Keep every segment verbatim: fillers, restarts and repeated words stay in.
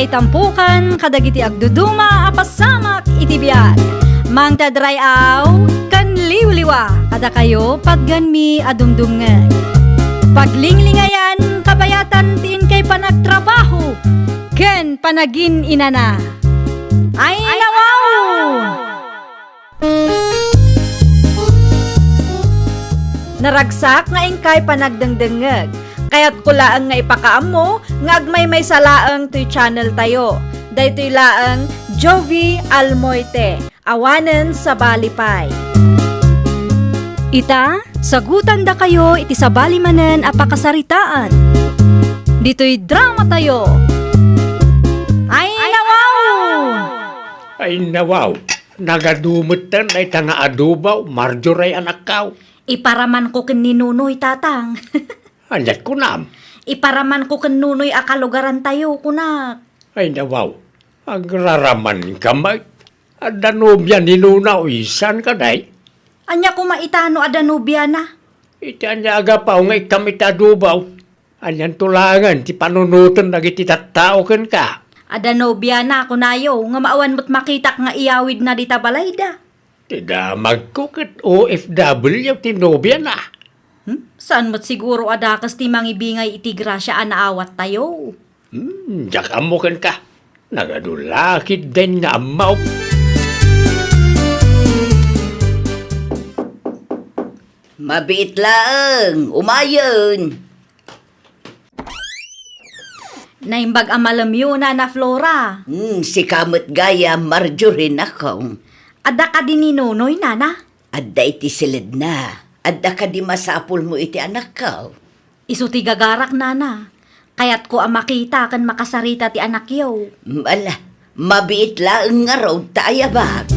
Itampukan kadagiti agduduma a pasamak iti biag. Mangted ray-aw ken liwliwa kadakayo patgenmi a dumdumngeg. Paglinglingayan kabayatan ti inkay panagtrabaho ken panagin-inana. Ay, nawaw! Naragsak nga inkay panagdengdengngeg. Kayatko laeng nga ipakaammo nga agmaymaysa laeng toy channel tayo. Daytoy laeng Jovie Almoite, awanen sabali pay. Ita, sagutandakayo iti sabali manen a pakasaritaan. Ditoy drama tayo. Ay, nawaw! Ay, nawaw! Nagadu metten dayta nga adobo, Marjorie, anakkaw. Iparamanko ken ni Nunoy, Tatang. Ania't kunam? Iparamanko ken Nunoy a kalugarantayo, kunak. Ay, nawaw. Agraramanka met. Adda nobia ni Nunoy, saan kadi? Ania koma ita no adda nobiana? Iti ania a gapu nga ikkam iti adobo? Anianto laengen ti panunoten dagiti tattao kenka? Adda nobiana, kunayo, ngem awan met makitak nga iyawidna dita balayda. Ti damagko ket O F W ti nobiana. Hmm? Saan met siguro a dakes ti mangibingay iti grasia a naawattayo? Hmm, diak ammo kenka. Nagadu la ketdin nga ammo. Mabiit laeng, umayen. Naimbag a malemyo, Nana Flora. Hmm, sika met gayam, Marjorie, nakong. Adda kadi ni Nunoy, Nana? Adda iti siledna. Adda kadi masapulmo iti anakko? Isu ti gagarak, Nana. Kayatko a makita ken makasarita ti anakyo. Ala, mabiit laeng ngarud ta ayabak.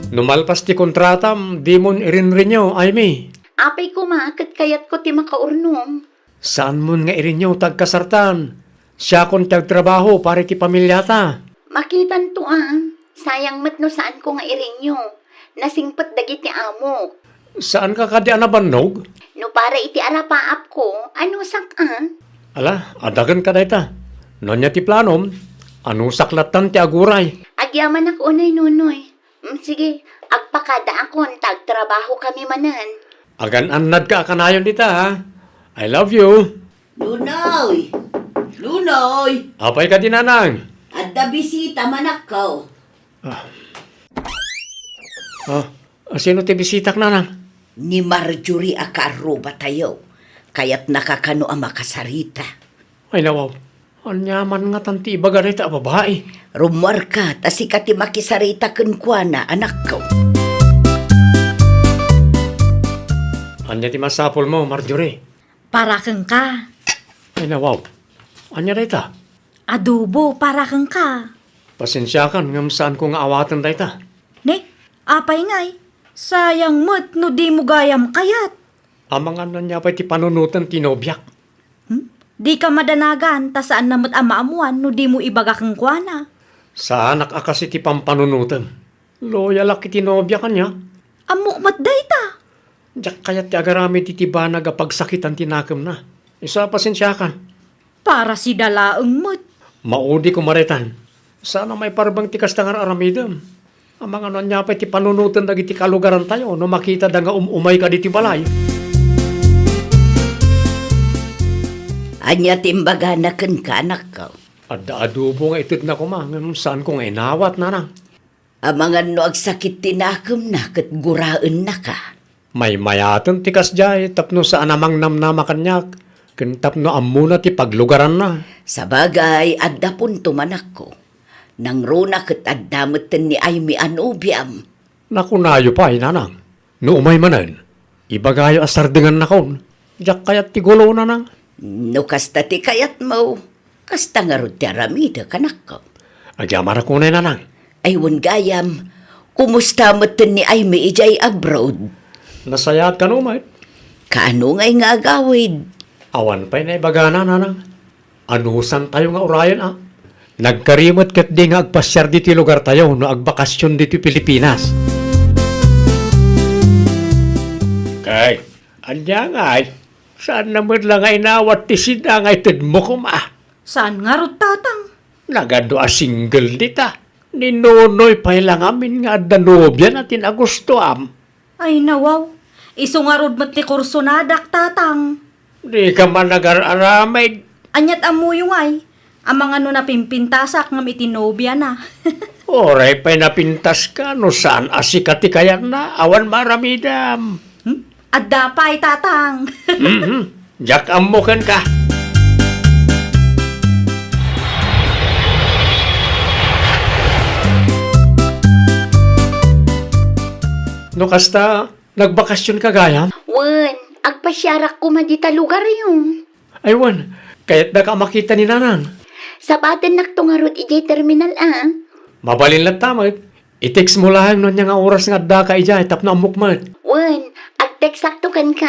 No malpas ti kontratam, dimon irinrinyo, Aimee. Apay koma ket kayatko ti makaurnong. Saanmon nga irinyo ta agkasartan. Siakon ti agtrabaho para iti pamiliata. Makitanto a, sayang met no saanko nga irinyo. Nasingpet dagiti amok. Saanka kadi a nabannog? No para iti arapaapko, anusak a? Ala, adagenka dayta. No ania ti planom, anusak lattan ti aguray. Agyamanak unay, Nunoy. Mm, sige, agpakadaakon ta agtrabahokami manen. Agan-annadka a kanayon dita, ha? I love you. Nunoy! Nunoy! Apay kadi, Nanang? Adda bisita, manakko. Ah. Ah, sino ti bisitak, Nanang? Ni Marjorie a kaarrubatayo. Kayatnaka kano a makasarita. Ay, nawaw. Ania man ngatan ti ibaga dayta a babai? Rummuarka, ta sika ti makisarita kenkuana, anakko. Ania ti masapulmo, Marjorie? Para kenka. Ay, nawaw. Ania dayta? Adobo para kenka. Pasensiakan ngem saanko nga awaten dayta. Ne, apay ngay? Sayang met no dimo gayam kayat. Amangan ania pay ti panunoten ti nobiak? Hmm? Dika madanagan ta saanna met a maammuan no dimo ibaga kenkuana. Saanak a kas iti pampanunotem. Loyalak iti nobiak ania? Ammok met dayta. Diak kayat ti agaramid iti banag a pagsakitan ti nakemna. Isu a pasensiakan. Para sida laeng met. Maudi koma daytan. Saan a maiparbeng ti kasta nga ar-aramidem. Amangan no ania pay ti panunoten dagiti kalugarantayo no makitada nga um-umayka ditoy balay. Ania ti imbagana kenka, anakko? Adda adobo nga itedna koma, ngem saanko nga inawat, Nanang. Amangan no agsakit ti nakemna ket guraennaka. Maymayaten ti kasdiay tapno saan a mangnamnama kaniak, ken tapno ammona ti paglugaranna. Sabagay, adda punto, manakko. Nangruna ket adda metten ni Aimee a nobiam. Nakunayo pay, Nanang. No umay manen, ibagayo a sardengannakon. Diak kayat ti gulo, Nanang. No kasta ti kayatmo, kasta ngarud ti aramidek, anakko. Agyamanak unay, Nanang. Ay, wen gayam, kumusta metten ni Aimee idiay abroad? Nasayaat kano met. Kaano ngay nga agawid? Awan pay naibagana, Nanang. Anusantayo nga urayen, a? Nagkari met ketdi nga agpasiar ditoy lugartayo no agbakasion ditoy Pilipinas. Kay, ania ngay? Saanna met la nga inawat ti sida nga itedmo koma. Saan ngarud, Tatang? Nagadu a single dita. Ni Nonoy pay la ngamin nga adda nobiana ti nagustuam. Ay, nawaw. Isu ngarud met ti kursonadak, Tatang. Dika man agar-aramid. Ania't ammoyo ngay? Amangan no napimpintasak ngem iti nobiana. Uray pay napintaska no saan a sika ti kayatna, awan maaramidam. Hmm? Adda pay, Tatang. Mhm. Diak ammo kenka. No kasta, nagbakasionka gayam? Wen, agpasiarak koma dita lugaryo. Ay wen, kayatdaka a makita ni Nanang. Sabatennakto ngarud idiay terminal a. Mabalin latta met. I-text mo laeng no ania nga oras nga addaka idiay tapno ammok met. Wen, ag-textakto kenka.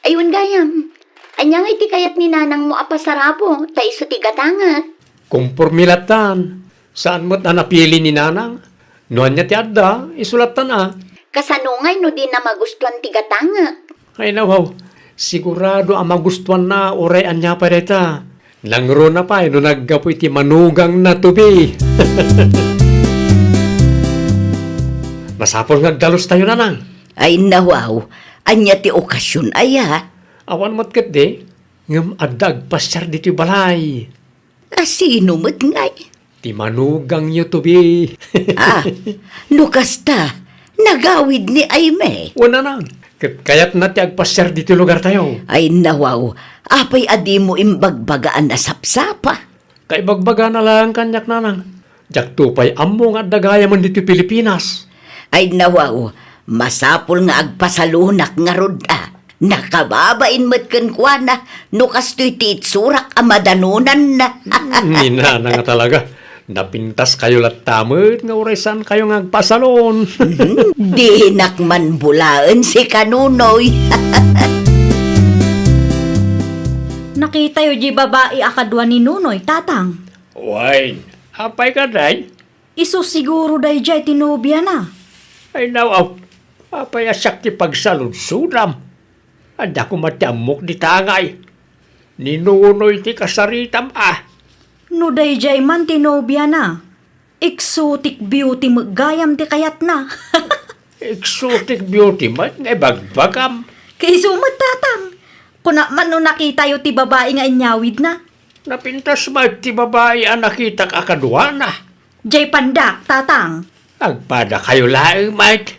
Ay wen gayam, ania ngay ti kayat ni nanangmo a pasarapo ta isu ti gatangek? Kompormi lattan. Saan met a napili ni Nanang. No ania ti adda, isu lattan a. Kasano ngay no dina magustuan ti gatangek? Ay, nawaw. Sigurado a magustuanna uray ania pay dayta. Nangruna pay no naggapu iti manugangna, Toby. Masapul nga agdalustayo, Nanang. Ay, nawaw. Ania ti okasion aya? Awan met ketdi, ngem adda agpasiar ditoy balay. A sino met ngay? Ti manugangyo, Toby. Ah, no kasta, nagawid ni Aimee. Wen, Nanang, ket kayatna ti agpasiar ditoy lugartayo. Ay, nawaw, apay a dimo imbagbaga a nasapsapa? Kaibagbagana laeng kaniak, Nanang. Diakto pay ammo nga adda gayamen ditoy Pilipinas. Ay, nawaw, masapul nga agpasalonak ngarud a. Nakababain met kenkuana no kastoy ti itsurak a madanonanna. Ni Nanang a talaga. Napintaskayo latta met nga uray saankayo nga agpasalon. Mhm. Dinak man bulaen sika, Nonoy. Nakitayo di babai a kadua ni Nonoy, Tatang. Wen, apay kadi? Isu siguro daydiay ti nobiana. Ay, nawaw, apay a siak ti pagsaludsodam? Adda koma ti ammok dita ngay. Ni Nonoy ti kasaritam a. No daydiay man ti nobiana, exotic beauty met gayam ti kayatna. Exotic beauty met nga ibagbagam. Kaisu met, Tatang. Kuna man no nakitayo ti babai nga inyawidna. Napintas met ti babai a nakitak a kaduana. Jay pandak, Tatang. Agpadakayo laeng met.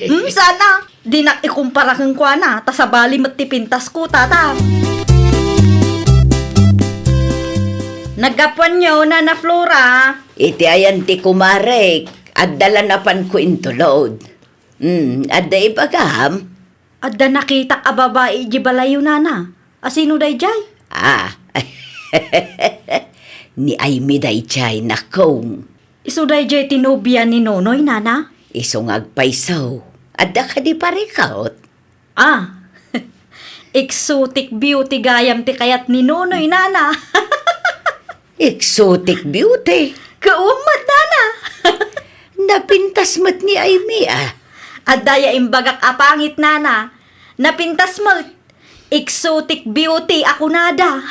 Hmm, sana. Dinak ikumpara kenkuana, ta sabali met ti pintasko, Tatang. Naggapuanyo, Nana Flora? Iti ayan ti kumarek, adda la napanko intulod. Hmm, adda ibagam? Adda nakitak a babai idiay balayyo, Nana. A sino daydiay? Ah, ni Aimee daydiay, nakong. Isu daydiay ti nobia ni Nonoy, Nana? Isu nga agpayso. Adda kadi parikot? Ah, exotic beauty gayam ti kayat ni Nonoy, Nana. Exotic beauty? Kawan met, Nana. Napintas met ni Aimee a. Adda ya imbagak a pangit, Nana. Napintas met. Exotic beauty a kunada.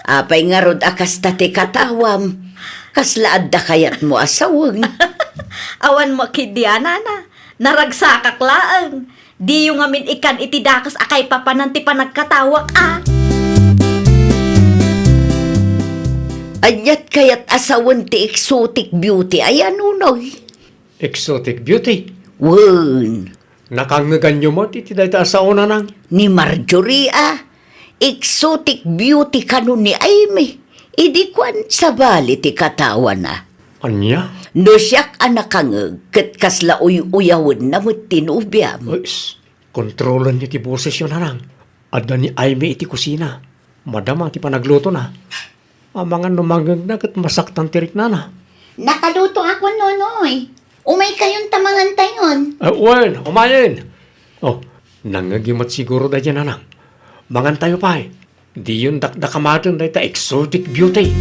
Apay ngarud a kasta ti katawam? Kasla adda kayatmo a saweng? Awan mo ketdi a, Nana. Naragsakak laeng. Diyo ngamin ikan iti dakes a kaipapanan ti panagkatawak a. Aniat kayat a sawen ti exotic beauty aya, Nonoy? Exotic beauty? Wen. Nakangngeganyo met iti dayta a sao, Nanang? Ni Marjorie a, exotic beauty kano ni Aimee. Idi kuan, sabali ti katawana. Ania? No siak a nakangngeg, ket kasla uy-uyawenna met ti nobiam. Uy, ss, kontrolenyo ti bosesyo, Nanang. Adda ni Aimee iti kusina. Madama ti panaglutona. Amangan no mangngegna ket masaktan ti riknana. Nakalutoakon, Nonoy. Umaykayon ta mangantayon. Ah, wen, umayen. Oh, nangngegyo met siguro daydiay, Nanang. Mangantayo pay. Diyon dakdakamaten dayta exotic beauty.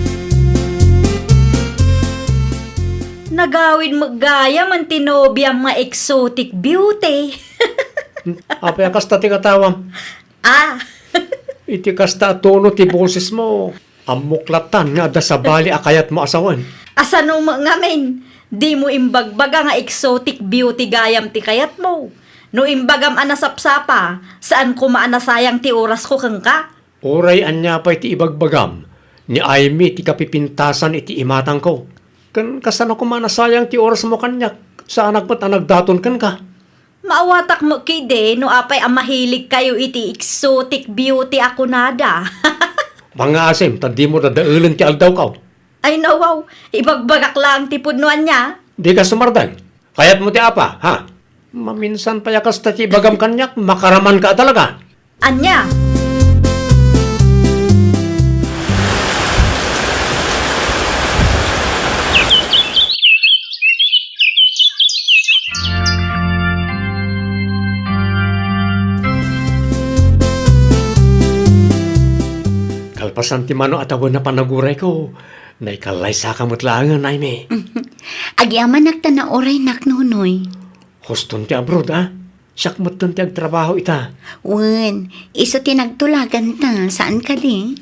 Nagawid met gayam ti nobiam nga exotic beauty. Hmm, apay a kasta ti katawam? Ah! Iti kasta a tono ti bosesmo, ammok lattan nga adda sabali a kayatmo a sawen. Asano met ngamin? Dimo imbagbaga nga exotic beauty gayam ti kayatmo. No imbagam a nasapsapa, saan koma a nasayang ti orasko kenka. Uray ania pay ti ibagbagam, ni Aimee ti kapipintasan iti imatangko. Ken kasano koma a nasayang ti orasmo kaniak, saanak met a nagdaton kenka. Maawatak met ketdi no apay a mahiligkayo iti exotic beauty a kunada. Pangngaasim ta dimo dadaelen ti aldawko. Ay, nawaw, ibagbagak laeng ti pudno ania. Dika sumardeng. Kayatmo ti apa, ha? Maminsan pay a kasta ti ibagam kaniak, makaramanka a talaga. Ania? Kalpasan ti mano a tawen a panagurayko, naikallaysaka met laengen, Aimee. Agyamanak ta nauraynak, Nonoy. Huston ti abroad, a? Siak metten ti agtrabaho ita. Wen, isu ti nagtulaganta, saan kadi?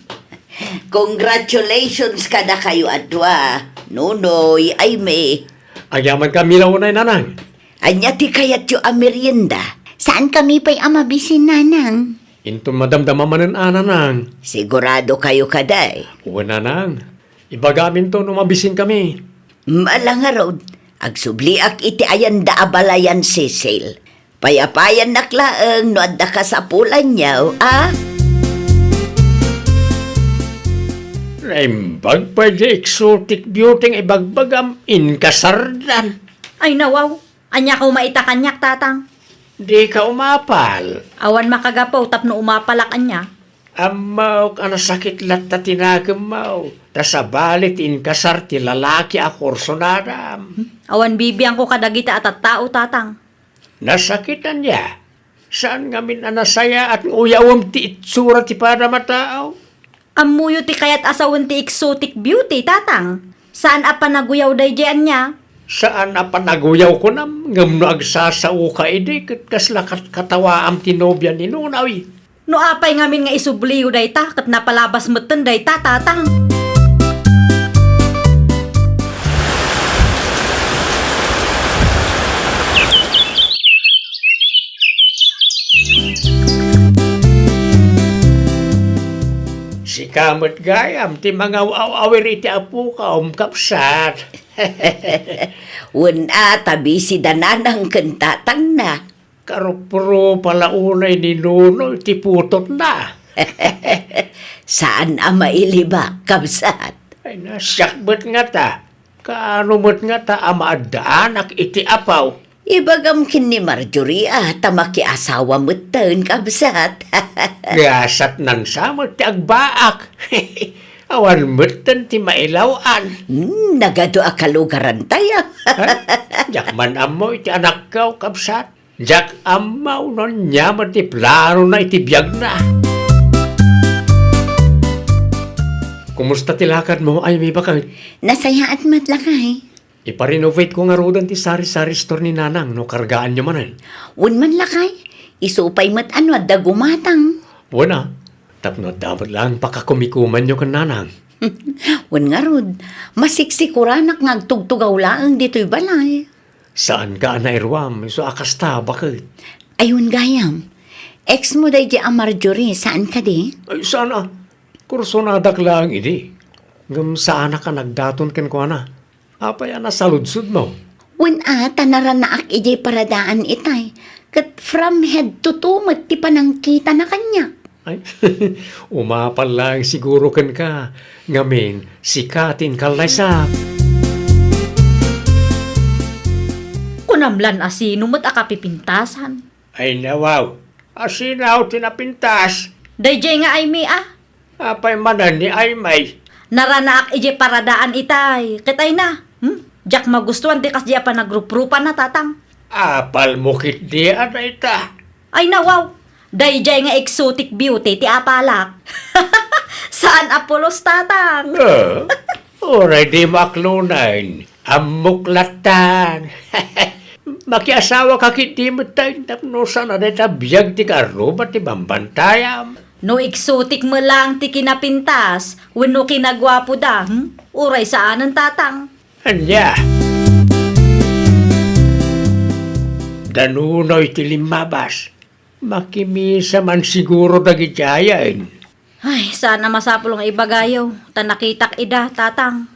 Congratulations kadakayo a dua, Nonoy, Aimee. Agyamanka, Mila, unay, Nanang. Ania ti kayatyo a merienda? Saan kami pay a mabisin, Nanang? Inton madamdama manen a, Nanang. Siguradokayo kadi? Wen, Nanang. Ibagaminto no mabisin kami. Ala ngarud, agsubliak iti ayanda a balayan, Cecil. Payapayannak laeng no adda kasapulanyo, a? Naimbag pay di exotic beauty nga ibagbagam, inkasardan. Ay, nawaw. Ania koma ita kaniak, Tatang? Dika umapal. Awan makagapu tapno umapalak ania. Ammok a nasakit latta ti nakemmo, ta sabali ti inkasar ti lalaki a kursunadam. Hmm? Awan bibiangko kadagita a tattao, Tatang. Nasakit ania? Saan ngamin a nasayaat nga uyawem ti itsura ti padam a tao? Ammoyo ti kayat a sawen ti exotic beauty, Tatang. Saan a panaguyaw daydiay ania? Saan a panaguyaw kunam, ngem no agsasaoka idi, ket kasla kat-, katawaam ti nobia ni Nonoy. No apay ngamin nga isubliyo dayta, ket napalabas metten dayta, Tatang. Sika met gayam ti mangaw-awir iti apokom, kabsat. Wen a, ta busy da nanang ken tatangna. Karuprupa la unay ni Nonoy ti putotna. Saan a mailibak, kabsat. Ay, nasiakbet ngata. Kaano met ngata a maaddaanak iti apaw? Ibagam ken ni Marjorie a ta makiasawa metten, kabsat. Gasat nansa met ti agbaak. Awan metten ti mailaw-an. Hmm, nagadu a kalugarantayo. Ha? Diak man ammo iti anakko, kabsat. Diak ammo no ania met ti planona iti biagna. Kumusta ti lakadmo, Aimee, baket? Nasayaat met, lakay. Ipa-renovate ko ngaruden ti sari-sari store ni Nanang no kargaanyo manen. Wen man, lakay, isu pay met a no adda gumatang. Wen a, tapno adda met laeng pakakumikumanyo ken Nanang. Wen ngarud, masiksikuranak nga agtugtugaw laeng ditoy balay. Saanka a nairuam, isu a kasta, baket? Ay, wen gayam. Ex mo daydiay a Marjorie, saan kadi? Ay, saan a. Kursonadak laeng idi. Ngem saanak a nagdaton kenkuana. Apay a nasaludsodmo? Wen a, ta naranaak idiay paradaan itay, ket from head to toe met ti panangkitana kaniak. Ay, umapal laeng siguro kenka, ngamin, sika ti inkallaysak. Kunam lan a sino met a kapipintasan? Ay, nawaw, a sino ti napintas? Daydiay nga Aimee a. Apay manen ni Aimee? Naranaak idiay paradaan itay. Ket ay na, hmm? Diak magustuan ti kasdi a panagruprupana, Tatang. Apalmo ketdi a dayta? Ay, nawaw. Daydiay nga exotic beauty ti apalak. Saan a pulos, Tatang. Eh, uray dimo aklonen. Ammok lattan. Makiasawaka ketdi met tay tapno saan a dayta biag ti kaarruba ti bambantayam. No iksutik met laeng ti kinapintas wenno kinaguapoda, hmm? Uray saanen, Tatang. Ania? Da Nunoy ti limmabas. Makimisa man siguro dagiti ayan. Ay, saan a masapul nga ibagayo, ta nakitak ida, Tatang.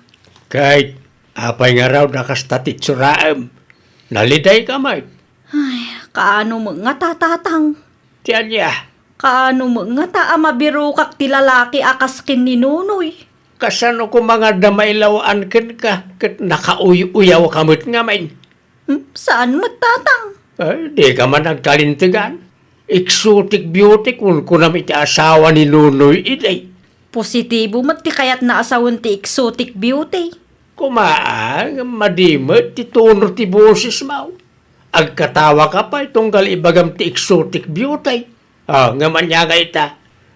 Ket apay ngarud a kasta ti itsuraem? Nalidayka met. Ay, kaano met ngata, Tatang? Ti ania? Kaano met ngata a mabirokak ti lalaki a kas ken ni Nunoy? Kasano koma nga adda mailaw-an kenka ket nakauy-uyawka met ngamin? Hmm, saan met, Tatang? Ay, dika man agkalintegan. Exotic beauty kunkunam iti asawa ni Nunoy idi. Positibo met ti kayatna a sawen ti exotic beauty. Koma, ngem madi met ti tono ti bosesmo. Agkatawaka pay tunggal ibagam ti exotic beauty. Ah, ngem ania nga ita?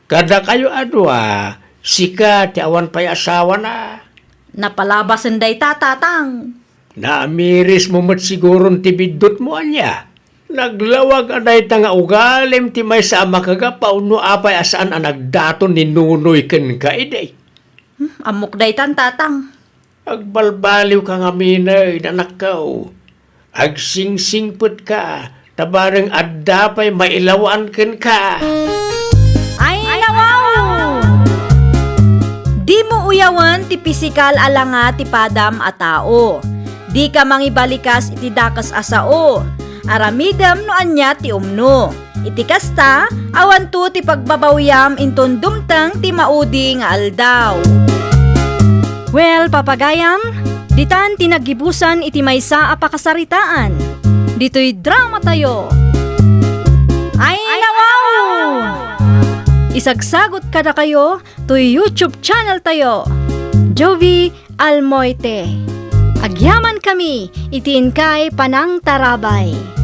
Kadakayo a dua, sika ti awan pay asawana. Napalabasen dayta, Tatang. Naamirismo met siguron ti biddutmo, ania? Naglawag a dayta nga ugalim ti maysa a makagapu no apay a saan a nagdaton ni Nunoy kenka idi. Hmm, ammok daytan, Tatang. Agbalbaliwka ngamin, anakko. Agsingsingpetka, ta bareng adda pay mailaw-an kenka. Ay, nawaw! Dimo uyawen ti pisikal a langa ti padam a tao. Dika mangibalikas iti dakes a sao. Aramidem no ania ti umno. Iti kasta, awanto ti pagbabawiam inton dumteng ti maudi nga aldaw. Well, papagayam, ditan ti naggibusan iti maysa a pakasaritaan. Ditoy dramatayo. Ay, nawaw! Isagsagot kadakayo toy YouTube channel tayo, Jovie Almoite. Agyaman kami iti inkay panangtarabay.